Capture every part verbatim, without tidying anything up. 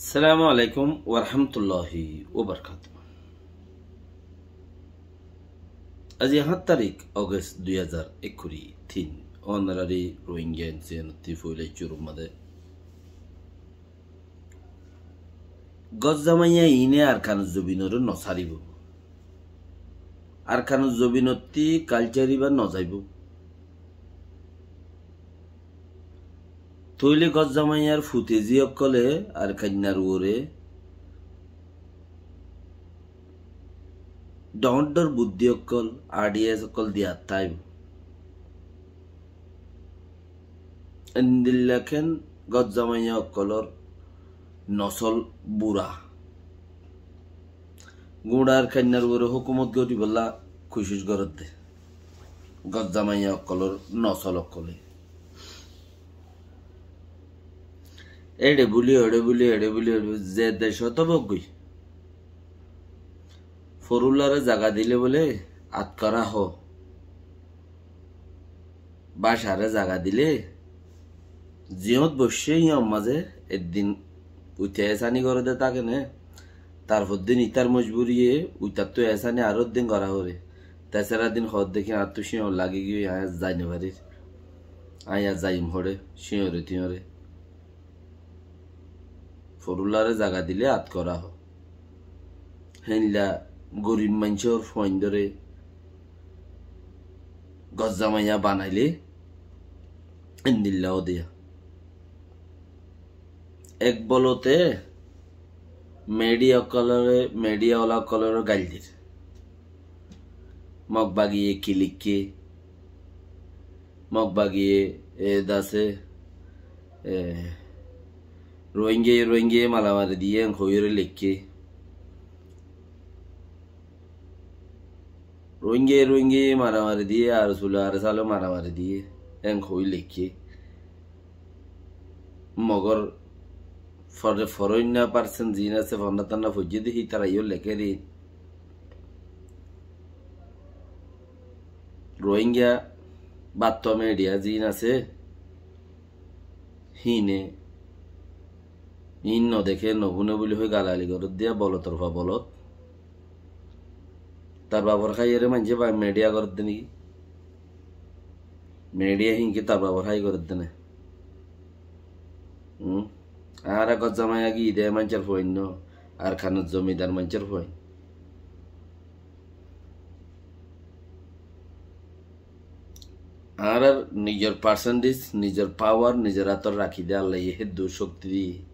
Assalamu alaikum warahmatulláhi wabarakátuhu. Aijja háñt tarík August dui házar ekkuri tin. Ónorari Rohingya N C N ottú foila cúrur mazé. Gos zamaiya iíne Arkanor zobinoré nosáribo. Arkanor zobinottú kalcár ibá nozaibó. Tóile gos zamaiyar futezi ókkole ar kainnar uore dhoóñr dhoóñr buddí ókkol, ideas ókkol diyat táibo. Endilla ken gos zamaiya ókkolor nosol bura. Guñça ar kainnar uore hókumot goríbolla kucíc gorédde. Gos zamaiya ókkolor nosol ókkole. Eçe buli, oçe buli, eçe buli, eçe buli, ze decót ók goi. Forúllaré zaga dile bóle atkara hoó. Bácaré zaga dile, ziyót boiccé yían mazé eddin uite esáni goré dé táke né, tarfor din itar mojburiye uitattú esáni aró din gorá foré. Tesara din hoódde ki añáttu cíñor lagi giyói, aññí ar zai nofarír. Aññí ar zaiyum hoçé, cíñore tíñore. Forúllaré zaga dile atkara hoó. Héndilla gorib maincór fuaindóre gos zamaiya banailé endilla ódde. Ek bolote mediya ókkolore, mediya ola ókkolore gail dir. Mog bagiye ki likké? Mog bagiye, e, dase, e, Rohingyaye, Rohingyaye maramari diyé, en hoiyóre lekké. Rohingyaye, Rohingyaye maramari diyé, ar sule ar sale maramari diyé, en hoi lekké. Mogor fore-, foróinna percent ziín asé, fonná tanná foijjé de hítara yó lekér. Rohingya bátto mediya ziín asé, híine, híin nodeké, nofúne buli hoi galalí gorédde, bolotor fua bolot. Tar bafor háiyore maincé ba mediya gorédde néki? Mediya híin ki tar bafor hái gorédde né? Hum? Añára gos zamaiya ki ide maincór fuain no, Arkanor zomidar maincór fuain. Añárar nizor percentage, nizor power, nizor átot rakí de Allaye, héddur cókti diyé.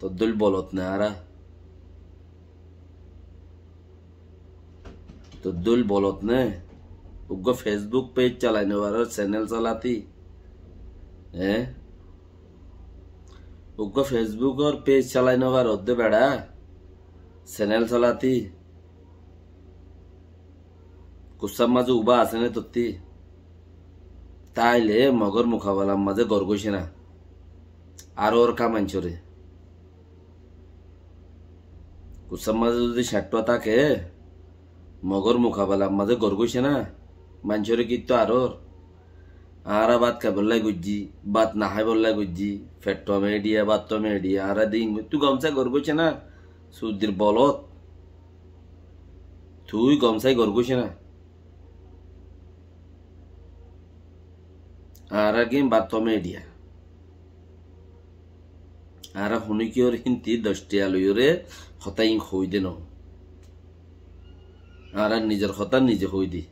Toddúl bolot né añára. Toddúl bolot né. Uggúa Facebook page salai nofaror, channel salati. Eé? Uggúa Facebookor page salai nofaror de beça, channel salati. Kussár mazé uba asé né tottí? Táile Mogor mukabelar mazé gor goicé na. Aró or ka maincóre. Kussár mazé zodi cáthtúa táke, Mogor mukabelar mazé gor goicé na. Maincóre kittú aró or. Añára bát háibolla goijjí, bát no háibolla goijjí, fetto mediya, bátto mediya, añára din, tui gom sai gor goicé na, sudir bolot. Tui gom sai gor goicé na. Añára gin bátto mediya. Añára honikiyór hínti doc tiya loiyóre hotá in hoi de no. Añára nizor hotá nize hoi de.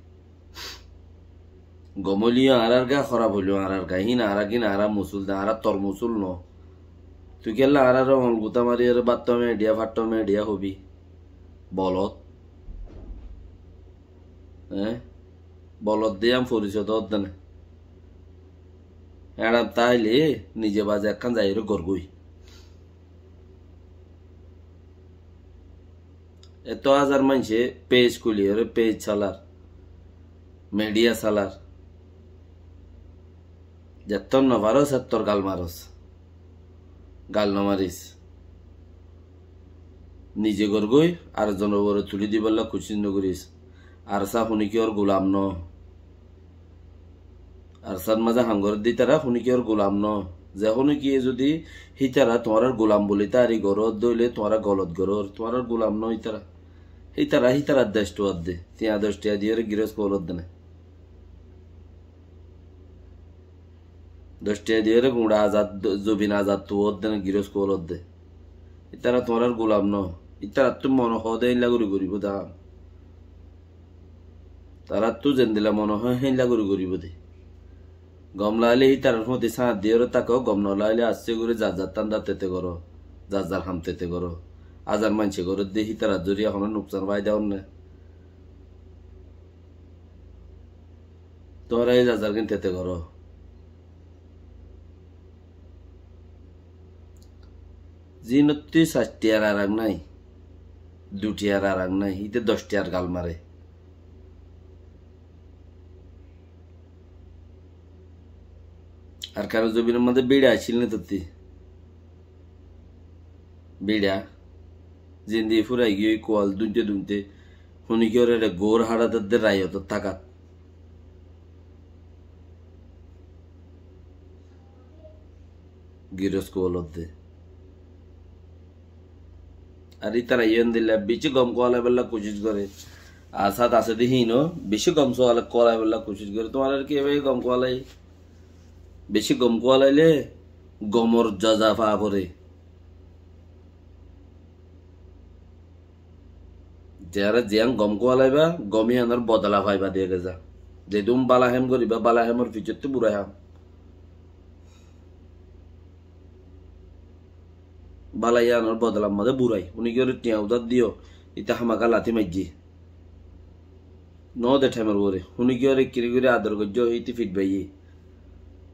Gom óile yó añárar ga, hóraf óile yó añárar ga. Híin añára gin añára musul de, añára tor musul no. Tui kiyólla añárare oñl gutá mariyóre bátto mediya, fatto mediya hobi? Bolot. Eé? Bolot de yían forisoi dódde né. Eçam táile nize baze ekkán zaiyóre gor goi. Etó házar maincé page kuliyóre page salar, mediya salar. Zettór nofaros, zettór gal maros. Gal nomaris. Nize gor goi, ar zonor uore tuli dibolla kucíc nogoris. Arsa honikiyór gulam no. Arsar mazé ham gorédde ítara honikiyór gulam no. Ze honó kiye zodi hítara tuáñrar gulam buli tári goródde óile tuáñra golot gorór, tuáñrar gulam no hítara. Hítara, hítarar dec tuáñdde. Tiañ doc tiañ diyóre girós kuwalódde né. Doc tiañ diyóre guñça azad, zobin azad tuwódde né girós kuwalódde. Hítara tuáñrar gulam no. Hítarattú mone hoó de héinla gorí goríbo de ham. Tarattú zendila mone hoó héinla gorí goríbo de. Gom laáile hítarar fúañti sáñt diyóre táko, gom no laáile asté gorí zar zar tándar tete goró, zar zar ham tete goró. Azar maincé gorédde hítarar zoriya honó nuksan faida ónne. Tuáñra e zar zar gín tete goró. Zinottí sair tiar arak nái, dui tiar arak nái, íte doc tiar gal mare. Arkanor zobinor mazé biça accíl né tottí? Biça. Zendilla furai giyói kual dúinte dúinte. Húni ki óre re gór háçat edde raiyotor tákat. Girós kuwalódde. Ar ítara yó endilla bicí gom kuwalaibolla kucíc goré. Ar sát asé de híno bicí gom suwal kuwalaibolla kucíc goré. Tuáñrar ki ebaye gom kuwalai? Bicí gom kuwalaile gomor zaza faa foré. Ziyán gom kuwalaiba, gom yíanor bodola faiba de geza. Zedún bála hém goríba, bála hémor fiçottú bura hém. Bála yíanor bodolar mazé burai. Húni ki óre tiañ udár diyó, íte hámaka latí maijjé. Noó de thaimor uore. Húni ki óre ekkiní gorí ador goijjó, íte fit baiyé.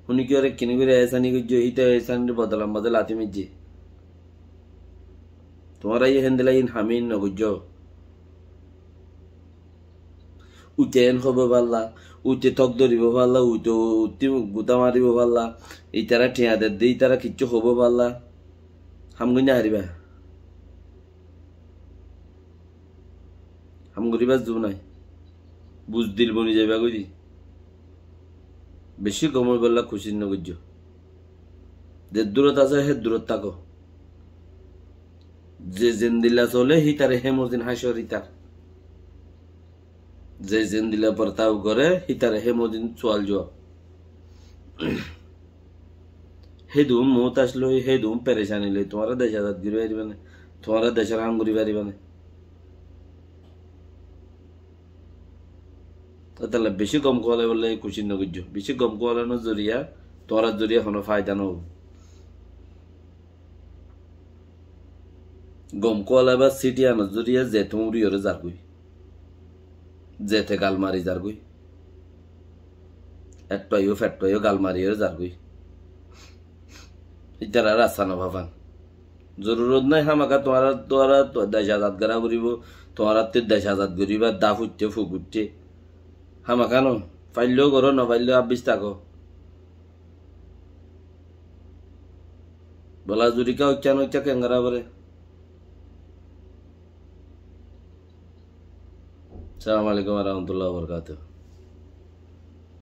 Húni ki óre ekkiní gorí ehsáni goijjó, íte ehsánir bodolar mazé latí maijjé. Tuáñra yó héndilla iín ham iín nogoijjó. Uite en hoibo falla, uite tok dóribo falla, uite utte gutá maribo falla, ítara thiañ dedde, ítara kiccú hoibo falla. Ham gorí no faribá. Ham goríbar zu nái. Buzdil boni zaiba goi de. Bicí gom óibolla kucíc nogoijjó. Ze durot asó, hé durot táko. Ze zendilla solé, hítare hé mozin hácor ítar. Ze zendilla bortau goré, hítare hé mozin sual juwab. Hédun muhtac loi, hédun perecani loi, tuáñra dec azad gorí faribá né? Tuáñra decor ham gorí faribá né? Etolla bicí gom kuwalaibolla kucíc nogoijjó. Bicí gom kuwalainor zoriya, tuáñrar zoriya honó faida no óibo. Gom kuwalaibar síthiyanor zoriya ze tuñí uri ore zargói. Zete gal mari zargói. Ettó aiyó, fettó aiyó gal mari ore zargói. Ítara rasta no fafan. Zorurot nái hámaka tuáñra, tuáñra dec azad gorá foribó, tuáñrattú dec azad goríbar daf uiththé, fuk uiththé. Hámaka no, failló goró, no failló abbis táko. Bola zuri ka uicca no uicca kengara bore. Assalamu alaikum warahmatullahi wabarakatuh.